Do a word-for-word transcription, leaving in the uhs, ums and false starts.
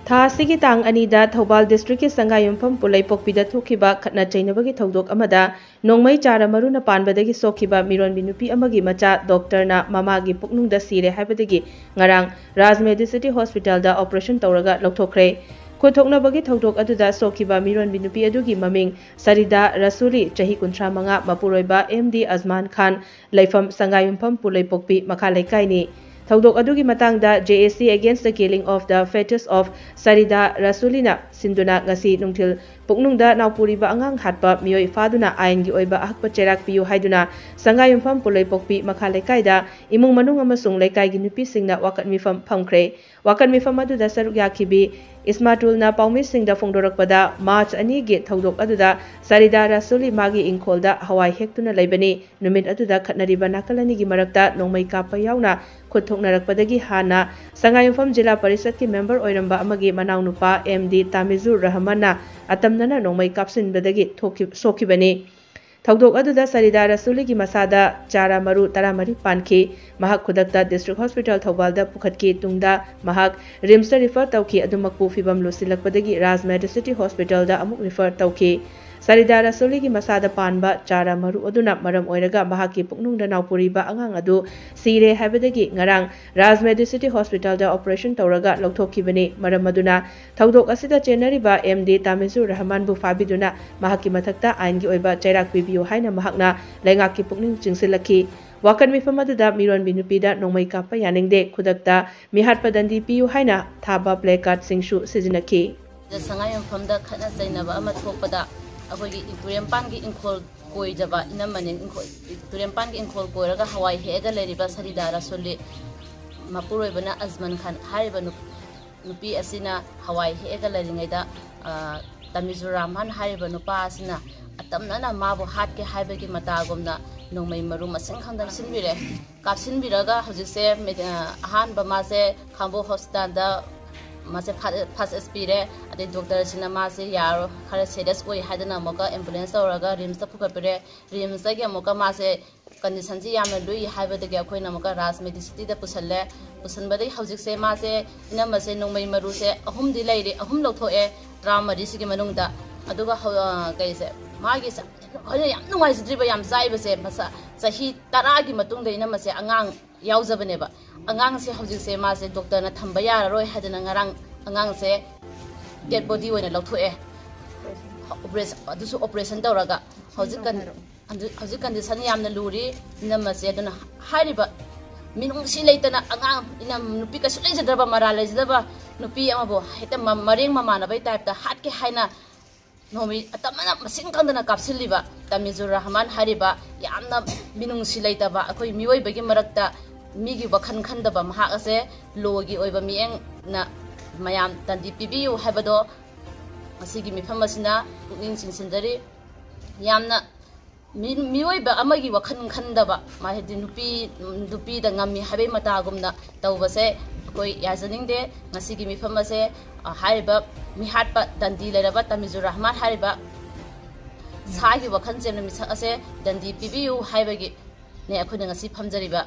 ꯊꯥ ꯑꯁꯤꯒꯤ ꯇꯥꯡ ꯑꯅꯤꯗ ꯊꯧꯕꯥꯜ ꯗꯤꯁꯇ꯭ꯔꯤꯛꯀꯤ ꯁꯉꯥꯏꯌꯨꯝꯐꯝ ꯄꯨꯂꯩꯄꯣꯛꯄꯤꯗ ꯊꯣꯛꯈꯤꯕ ꯈꯠꯅ ꯆꯩꯅꯕꯒꯤ ꯊꯧꯗꯣꯛ ꯑꯃꯗ ꯅꯣꯡꯃꯩ ꯆꯥꯔ ꯃꯔꯨꯅ ꯄꯥꯟꯕꯗꯒꯤ ꯁꯣꯛꯈꯤꯕ ꯃꯤꯔꯣꯟꯕꯤ ꯅꯨꯄꯤ ꯑꯃꯒꯤ ꯃꯆꯥ ꯗꯣꯛꯇꯔꯅ ꯃꯃꯥꯒꯤ ꯄꯨꯛꯅꯨꯡꯗ ꯁꯤꯔꯦ ꯍꯥꯏꯕꯗꯒꯤ ꯉꯔꯥꯡ ꯔꯥꯖ ꯃꯦꯗꯤꯁꯤꯇꯤ ꯍꯣꯁꯄꯤꯇꯥꯜꯗ ꯑꯣꯄꯔꯦꯁꯟ ꯇꯧꯔꯒ ꯂꯧꯊꯣꯛꯈ꯭ꯔꯦ꯫ ꯈꯨꯠ ꯊꯣꯛꯅꯕꯒꯤ ꯊꯧꯗꯣꯛ ꯑꯗꯨꯗ ꯁꯣꯛꯈꯤꯕ ꯃꯤꯔꯣꯟꯕꯤ ꯅꯨꯄꯤ ꯑꯗꯨꯒꯤ ꯃꯃꯤꯡ ꯁꯔꯤꯗꯥ ꯔꯁꯨꯂꯤ, ꯆꯍꯤ ꯀꯨꯟꯊ꯭ꯔꯥ ꯃꯉꯥ, ꯃꯄꯨꯔꯣꯏꯕ ꯑꯦꯝ ꯗꯤ ꯑꯖꯃꯥꯟ ꯈꯥꯟ, ꯂꯩꯐꯝ ꯁꯉꯥꯏꯌꯨꯝꯐꯝ ꯄꯨꯂꯩꯄꯣꯛꯄꯤ ꯃꯈꯥ ꯂꯩꯀꯥꯏꯅꯤ꯫ ꯊꯧꯗꯣꯛ ꯑꯗꯨꯒꯤ ꯃꯇꯥꯡꯗ J A C Against the Killing of the Fetus of Sarida Rasulina ꯁꯤꯟꯗꯨꯅ ꯉꯁꯤ ꯅꯨꯡꯊꯤꯜ ꯄꯨꯛꯅꯨꯡꯗ ꯅꯥꯎꯄꯨꯔꯤꯕ ꯑꯉꯥꯡ ꯍꯥꯠꯄ ꯃꯤꯑꯣꯏ ꯐꯥꯗꯨꯅ ꯑꯥꯏꯟꯒꯤ ꯑꯣꯏꯕ ꯑꯍꯛꯄ ꯆꯩꯔꯥꯛ ꯄꯤꯌꯨ ꯍꯥꯏꯗꯨꯅ ꯁꯉꯥꯏꯌꯨꯝꯐꯝ ꯄꯨꯂꯩꯄꯣꯛꯄꯤ ꯃꯈꯥ ꯂꯩꯀꯥꯏꯗ ꯏꯃꯨꯡ ꯃꯅꯨꯡ ꯑꯃꯁꯨꯡ ꯂꯩꯀꯥꯏꯒꯤ ꯅꯨꯄꯤꯁꯤꯡꯅ ꯋꯥꯀꯠ ꯃꯤꯐꯝ ꯐꯝꯈ꯭ꯔꯦ꯫ ꯋꯥꯀꯠ ꯃꯤꯐꯝ ꯑꯗꯨꯗ ꯁꯔꯨꯛ ꯌꯥꯈꯤꯕꯤ ꯏꯁꯃꯥꯇꯨꯜꯅ ꯄꯥꯎꯃꯤꯁꯤꯡꯗ ꯐꯣꯡꯗꯣꯔꯛꯄꯗ, ꯃꯥꯔꯆ ꯑꯅꯤꯒꯤ ꯊꯧꯗꯣꯛ ꯑꯗꯨꯗ ꯁꯔꯤꯗꯥ ꯔꯥꯁꯨꯂꯤ ꯃꯥꯒꯤ ꯏꯪꯈꯣꯜꯗ ꯍꯋꯥꯏ ꯍꯦꯛꯇꯨꯅ ꯂꯩꯕꯅꯤ꯫ ꯅꯨꯃꯤꯠ ꯑꯗꯨꯗ ꯈꯠꯅꯔꯤꯕ ꯅꯥꯀꯜ ꯑꯅꯤꯒꯤ ꯃꯔꯛꯇ ꯅꯣꯡꯃꯩ ꯀꯥꯞꯄ ꯌꯥꯎꯅ ꯈꯨꯠ ꯊꯣꯛꯅꯔꯛꯄꯗꯒꯤ ꯍꯥꯟꯅ ꯁꯉꯥꯏꯌꯨꯝꯐꯝ ꯖꯤꯂꯥ ꯄꯔꯤꯁꯠꯀꯤ ꯃꯦꯝꯕꯔ ꯑꯣꯏꯔꯝꯕ ꯑꯃꯒꯤ ꯃꯅꯥꯎꯅꯨꯄꯥ ꯑꯦꯝ ꯗꯤ ꯇꯥꯃꯤꯖꯨꯔ ꯔꯍꯃꯟꯅ ꯑꯇꯝꯅꯅ ꯅꯣꯡꯃꯩ ꯀꯥꯞꯁꯤꯟꯕꯗꯒꯤ ꯊꯣꯛꯈꯤ-, ꯁꯣꯛꯈꯤꯕꯅꯤ꯫ ꯊꯧꯗꯣꯛ ꯑꯗꯨꯗ ꯁꯔꯤꯗꯥ ꯔꯁꯨꯂꯤꯒꯤ ꯃꯁꯥꯗ ꯆꯥꯔꯥ ꯃꯔꯨ ꯇꯔꯥꯃꯔꯤ ꯄꯥꯟꯈꯤ꯫ ꯃꯍꯥꯛ ꯈꯨꯗꯛꯇ ꯗꯤꯁꯇ꯭ꯔꯤꯛ ꯍꯣꯁꯄꯤꯇꯥꯜ ꯊꯧꯕꯥꯜꯗ ꯄꯨꯈꯠꯈꯤ꯫ ꯇꯨꯡꯗ ꯃꯍꯥꯛ ꯔꯤꯝꯁꯇ ꯔꯤꯐꯔ ꯇꯧꯈꯤ꯫ ꯑꯗꯨꯃꯛꯄꯨ ꯐꯤꯕꯝ ꯂꯨꯁꯤꯜꯂꯛꯄꯗꯒꯤ ꯔꯥꯖ ꯃꯦꯗꯤꯁꯤꯇꯤ ꯍꯣꯁꯄꯤꯇꯥꯜꯗ ꯑꯃꯨꯛ ꯔꯤꯐꯔ ꯇꯧꯈꯤ꯫ ꯁꯔꯤꯗꯥ ꯔꯁꯨꯂꯤꯒꯤ ꯃꯁꯥꯗ ꯄꯥꯟꯕ ꯆꯥꯔꯥ ꯃꯔꯨ ꯑꯗꯨꯅ ꯃꯔꯝ ꯑꯣꯏꯔꯒ ꯃꯍꯥꯛꯀꯤ ꯄꯨꯛꯅꯨꯡꯗ ꯅꯥꯎꯄꯨꯔꯤꯕ ꯑꯉꯥꯡ ꯑꯗꯨ ꯁꯤꯔꯦ ꯍꯥꯏꯕꯗꯒꯤ ꯉꯔꯥꯡ ꯔꯥꯖ ꯃꯦꯗꯤꯁꯤꯇꯤ ꯍꯣꯁꯄꯤꯇꯥꯜꯗ ꯑꯣꯄꯔꯦꯁꯟ ꯇꯧꯔꯒ ꯂꯧꯊꯣꯛꯈꯤꯕꯅꯤ꯫ ꯃꯔꯝ ꯑꯗꯨꯅ ꯊꯧꯗꯣꯛ ꯑꯁꯤꯗ ꯆꯦꯟꯅꯔꯤꯕ ꯑꯦꯝ ꯗꯤ ꯇꯥꯃꯤꯖꯨꯔ ꯔꯍꯃꯟꯕꯨ ꯐꯥꯕꯤꯗꯨꯅ ꯃꯍꯥꯛꯀꯤ ꯃꯊꯛꯇ ꯑꯥꯏꯟꯒꯤ ꯑꯣꯏꯕ ꯆꯩꯔꯥꯛ ꯄꯤꯕꯤꯌꯨ ꯍꯥꯏꯅ ꯃꯍꯥꯛꯅ ꯂꯩꯉꯥꯛꯀꯤ ꯄꯨꯛꯅꯤꯡ ꯆꯤꯡꯁꯤꯜꯂꯛꯈꯤ꯫ ꯋꯥꯀꯠ ꯃꯤꯐꯝ ꯑꯗꯨꯗ ꯃꯤꯔꯣꯟꯕꯤ ꯅꯨꯄꯤꯗ ꯅꯣꯡꯃꯩ ꯀꯥꯞꯄ ꯌꯥꯅꯤꯡꯗꯦ, ꯈꯨꯗꯛꯇ ꯃꯤꯍꯥꯠꯄ ꯗꯟꯗꯤ ꯄꯤꯌꯨ ꯍꯥꯏꯅ ꯊꯥꯕ ꯄ꯭ꯂꯦ ꯀꯥꯔꯗꯁꯤꯡꯁꯨ ꯁꯤꯖꯤꯟꯅꯈꯤ꯫ ꯁꯉꯥꯏꯌꯨꯝꯐꯝꯗ ꯈꯠꯅ ꯆꯩꯅꯕ ꯑꯃ ꯊꯣꯛꯄꯗ ꯑꯩꯈꯣꯏꯒꯤ ꯇꯨꯔꯦꯟꯄꯥꯟꯒꯤ ꯏꯪꯈꯣꯜ ꯀꯣꯏꯖꯕ ꯏꯅꯝꯃꯅꯤ꯫ ꯏꯪꯈꯣꯜ, ꯇꯨꯔꯦꯟꯄꯥꯟꯒꯤ ꯏꯪꯈꯣꯜ ꯀꯣꯏꯔꯒ ꯍꯋꯥꯏ ꯍꯦꯛꯑꯒ ꯂꯩꯔꯤꯕ ꯁꯔꯤꯗꯥ ꯔꯁꯨꯂꯤ, ꯃꯄꯨꯔꯣꯏꯕꯅ ꯑꯖꯃꯟ ꯈꯥꯟ ꯍꯥꯏꯔꯤꯕ ꯅꯨ-, ꯅꯨꯄꯤ ꯑꯁꯤꯅ ꯍꯋꯥꯏ ꯍꯦꯛꯑꯒ ꯂꯩꯔꯤꯉꯩꯗ, ꯑ, ꯇꯥꯃꯤꯖꯨꯔ ꯔꯍꯃꯟ ꯍꯥꯏꯔꯤꯕ ꯅꯨꯄꯥ ꯑꯁꯤꯅ ꯑꯇꯝꯅꯅ ꯃꯥꯕꯨ ꯍꯥꯠꯀꯦ ꯍꯥꯏꯕꯒꯤ ꯃꯇꯥꯒꯨꯝꯅ ꯅꯣꯡꯃꯩ ꯃꯔꯨ ꯃꯁꯤꯡ ꯈꯪꯗꯅ ꯀꯥꯞꯁꯤꯟꯕꯤꯔꯦ꯫ ꯀꯥꯞꯁꯤꯟꯕꯤꯔꯒ ꯍꯧꯖꯤꯛꯁꯦ ꯃꯦ-, ꯑ, ꯑꯍꯥꯟꯕ ꯃꯥꯁꯦ ꯈꯥꯡꯕꯣꯛ ꯍꯣꯁꯄꯤꯇꯥꯜꯗ ꯃꯥꯁꯦ ꯐꯥ-, ꯐꯥꯔꯁ ꯑꯦꯗ ꯄꯤꯔꯦ꯫ ꯑꯗꯩ ꯗꯣꯛꯇꯔꯁꯤꯅ ꯃꯥꯁꯦ ꯌꯥꯔꯣꯏ, ꯈꯔ ꯁꯦꯔꯤꯌꯁ ꯑꯣꯏ ꯍꯥꯏꯗꯅ ꯑꯃꯨꯛꯀ ꯑꯦꯝꯕꯨꯂꯦꯟꯁ ꯇꯧꯔꯒ ꯔꯤꯝꯁꯇ ꯄꯨꯈꯠꯄꯤꯔꯦ꯫ ꯔꯤꯝꯁꯇꯒꯤ ꯑꯃꯨꯛꯀ ꯃꯥꯁꯦ ꯀꯟꯗꯤꯁꯟꯁꯤ ꯌꯥꯝꯅ ꯂꯨꯏ ꯍꯥꯏꯕꯗꯒꯤ ꯑꯩꯈꯣꯏꯅ ꯑꯃꯨꯛꯀ ꯔꯥꯖ ꯃꯦꯗꯤꯁꯤꯇꯤꯗ ꯄꯨꯁꯜꯂꯦ꯫ ꯄꯨꯁꯟꯕꯗꯒꯤ ꯍꯧꯖꯤꯛꯁꯦ ꯃꯥꯁꯦ, ꯏꯅꯝꯃꯁꯦ ꯅꯣꯡꯃꯩ ꯃꯔꯨꯁꯦ ꯑꯍꯨꯝꯗꯤ ꯂꯩꯔꯤ, ꯑꯍꯨꯝ ꯂꯧꯊꯣꯛꯑꯦ ꯇꯔꯥꯃꯔꯤꯁꯤꯒꯤ ꯃꯅꯨꯡꯗ꯫ ꯑꯗꯨꯒ ꯍꯧ-, ꯑ, ꯀꯩꯁꯦ, ꯃꯥꯒꯤ ꯁ-, ꯑꯩꯈꯣꯏꯅ ꯌꯥꯝ ꯅꯨꯡꯉꯥꯏꯖꯗ꯭ꯔꯤꯕ, ꯌꯥꯝ ꯆꯥꯏꯕꯁꯦ, ꯃꯁꯥ ꯆꯍꯤ ꯇꯔꯥꯒꯤ ꯃꯇꯨꯡꯗ ꯏꯅꯝꯃꯁꯦ ꯑꯉꯥꯡ ꯌꯥꯎꯖꯕꯅꯦꯕ꯫ ꯑꯉꯥꯡꯁꯦ ꯍꯧꯖꯤꯛꯁꯦ ꯃꯥꯁꯦ ꯗꯣꯛꯇꯔꯅ ꯊꯝꯕ ꯌꯥꯔꯔꯣꯏ ꯍꯥꯏꯗꯅ ꯉꯔꯥꯡ ꯑꯉꯥꯡꯁꯦ ꯗꯦꯗ ꯕꯣꯗꯤ ꯑꯣꯏꯅ ꯂꯧꯊꯣꯛꯑꯦ꯫ ꯑꯣꯄꯔꯦꯁ-, ꯑꯗꯨꯁꯨ ꯑꯣꯄꯔꯦꯁꯟ ꯇꯧꯔꯒ꯫ ꯍꯧꯖꯤꯛ ꯀꯟ-, ꯍꯧꯖꯤꯛ ꯀꯟꯗꯤꯁꯟ ꯌꯥꯝꯅ ꯂꯨꯔꯤ ꯏꯅꯝꯃꯁꯦ꯫ ꯑꯗꯨꯅ ꯍꯥꯏꯔꯤꯕ ꯃꯤꯅꯨꯡꯁꯤ ꯂꯩꯇꯅ ꯑꯉꯥꯡ ꯏꯅꯝ ꯅꯨꯄꯤ ꯀꯩꯁꯨ ꯂꯩꯖꯗ꯭ꯔꯕ, ꯃꯔꯥꯜ ꯂꯩꯖꯗꯕ ꯅꯨꯄꯤ ꯑꯃꯕꯨ ꯍꯦꯛꯇ ꯃ-, ꯃꯔꯦꯡ ꯃꯃꯥꯟꯅꯕꯩ ꯇꯥꯏꯞꯇ ꯍꯥꯠꯀꯦ ꯍꯥꯏꯅ ꯅꯣꯡꯃꯩ ꯑꯇꯝꯕꯅ ꯃꯁꯤꯡ ꯈꯪꯗꯅ ꯀꯥꯞꯁꯤꯜꯂꯤꯕ ꯇꯃꯤꯖꯨꯔ ꯔꯍꯃꯥꯟ ꯍꯥꯏꯔꯤꯕ ꯌꯥꯝꯅ ꯃꯤꯅꯨꯡꯁꯤ ꯂꯩꯇꯕ, ꯑꯩꯈꯣꯏ ꯃꯤꯑꯣꯏꯕꯒꯤ ꯃꯔꯛꯇ ꯃꯤꯒꯤ ꯋꯥꯈꯜ ꯈꯟꯗꯕ ꯃꯍꯥꯛ ꯑꯁꯦ ꯂꯣꯒꯤ ꯑꯣꯏꯕ ꯃꯤꯠꯌꯦꯡꯅ ꯃꯌꯥꯝ ꯗꯟꯗꯤ ꯄꯤꯕꯤꯌꯨ ꯍꯥꯏꯕꯗꯣ ꯉꯁꯤꯒꯤ ꯃꯤꯐꯝ ꯑꯁꯤꯅ ꯄꯨꯛꯅꯤꯡ ꯆꯤꯡꯁꯤꯟꯖꯔꯤ꯫ ꯌꯥꯝꯅ ꯃꯤ-, ꯃꯤꯑꯣꯏꯕ ꯑꯃꯒꯤ ꯋꯥꯈꯜ ꯈꯟꯗꯕ, ꯃꯥ ꯍꯥꯏꯗꯤ ꯅꯨꯄꯤ, ꯅꯨꯄꯤꯗ ꯉꯝꯃꯤ ꯍꯥꯏꯕꯒꯤ ꯃꯇꯥꯒꯨꯝꯅ ꯇꯧꯕꯁꯦ ꯑꯩꯈꯣꯏ ꯌꯥꯖꯅꯤꯡꯗꯦ꯫ ꯉꯁꯤꯒꯤ ꯃꯤꯐꯝ ꯑꯁꯦ, ꯑ, ꯍꯥꯏꯔꯤꯕ ꯃꯤꯍꯥꯠꯄ ꯗꯟꯗꯤ ꯂꯩꯔꯕ ꯇꯃꯤꯖꯨꯔ ꯔꯍꯃꯥꯟ ꯍꯥꯏꯔꯤꯕ ꯁꯥꯒꯤ ꯋꯥꯈꯜ ꯆꯦꯟꯕ ꯃꯤꯁꯛ ꯑꯁꯦ ꯗꯟꯗꯤ ꯄꯤꯕꯤꯌꯨ ꯍꯥꯏꯕꯒꯤꯅꯦ ꯑꯩꯈꯣꯏꯅ ꯉꯁꯤ ꯐꯝꯖꯔꯤꯕ꯫